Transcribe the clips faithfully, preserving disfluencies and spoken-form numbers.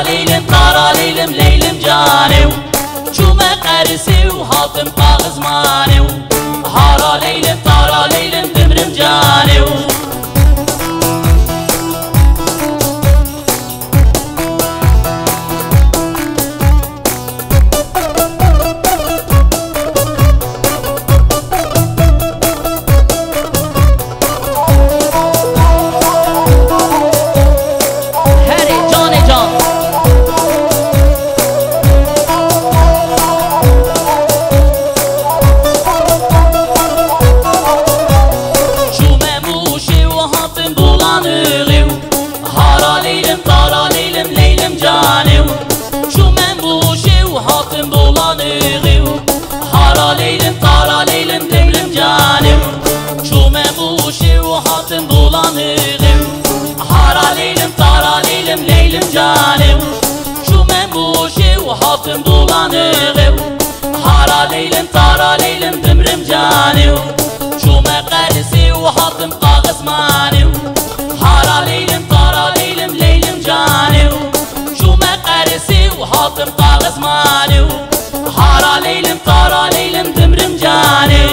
Leylim tara leylim leylim canê û çûme qerisê û hatim qaxizmanê û hara leylim tara leylim dimrim canê û. Herê canê can. Çûme Mûşê û hatim Bolanixê û hara leylim tara leylim leylim canê û çûme Mûşê û hatim Bolanixê û hara leylim tara leylim dimrim canê û çûme Mûşê û hatim Bolanixê û hara leylim tara leylim leylim canê û çûme Mûşê û hatim Bolanixê û hara leylim tara leylim dimrim canê û çûme Qerisê û hatim qaxizmanê û hara leylim tara leylim leylim canê û çûme Qerisê û hatim qaxizmanê û hara leylim tara leylim dimrim canê.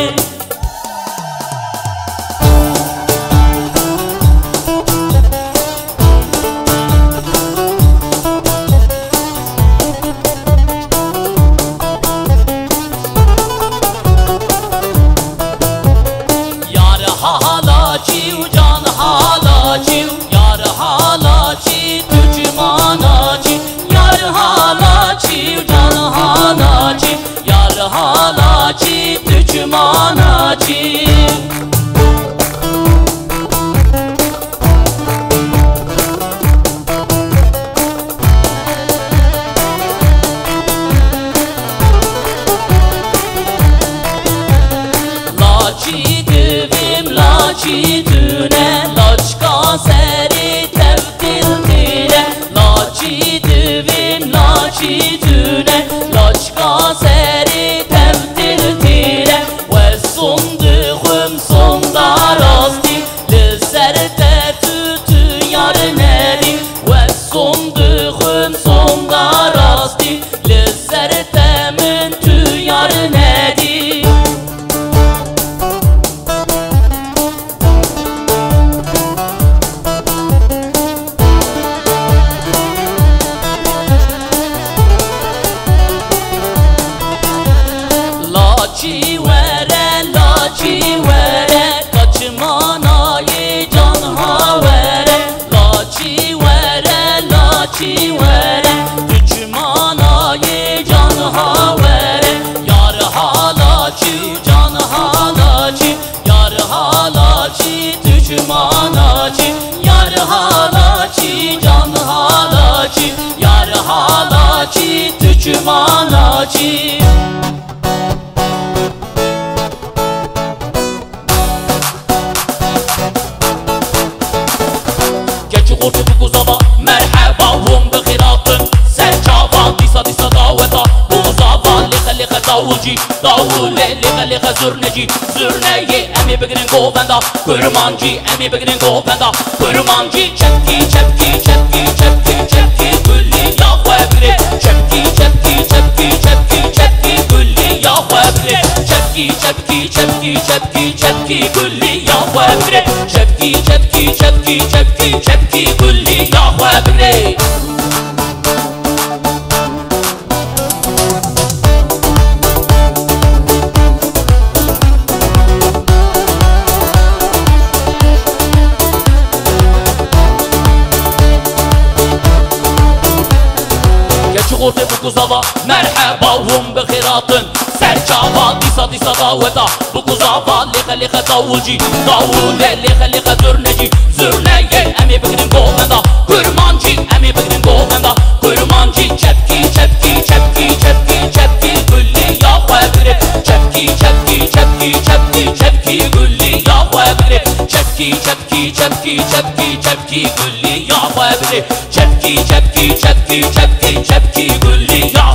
Yar halaçî û can halaçî û yar halaçî tu çi manaçî. Yar halaçî û can halaçî, yar halaçî tu çi manaçî. Laçî divêm, laçî tune, laçka serê tevtil têne. Laçî divêm, laçî tune, laçka serê tevtil têne. Wes som dixwim, som da rastî, li ser te tu, tu yar nedî. Wes som dixwim, som da rastî, li ser te min tu yar nedî. Laçî were, laçî were, kaçmanayê can ha were. Laçî were, laçî were, tu çi manayê can ha were. Yar halaçî û can halaçî, yar halaçî tu çi manaçî. Yar halaçî, can halaçî, yar halaçî tu çi manaçî. Keçi xortê bi kuzava merheba hûn bi xêratin. Ser çava dîsa dîsa daweta bi kuzava lêxe lêxe dawulcî, dawulê lêxe lêxe zurnecî, zurneyê em ê bigrin govenda kurmancî, em ê bigrin govenda kurmancî. Çepkî çepkî çepkî çepkî çepkî gulî ya xwe bigre. Çepkî çepkî çepkî çepkî çepkî gulî ya xwe bigre. Çepkî çepkî çepkî çepkî çepkî çepkî gulî ya xwe bigre. Çepkî çepkî çepkî çepkî çepkî gulî ya xwe bigre. Keçi xortê bi kuzava merheba hûn bi xêratin. Ser çava dîsa dîsa daweta bi kuzava lêxe lêxe dawulcî, dawulê lêxe lêxe zurnecî, zurneyê em ê bigrin govenda kurmancî, em ê bigrin govenda kurmancî. Çepkî çepkî çepkî çepkî çepkî gulî ya xwe bigre. Çepkî çepkî çepkî çepkî çepkî gulî ya xwe bigre. Çepkî çepkî çepkî çepkî çepkî gulî ya xwe bigre. Çepkî çepkî çepkî çepkî çepkî gulî ya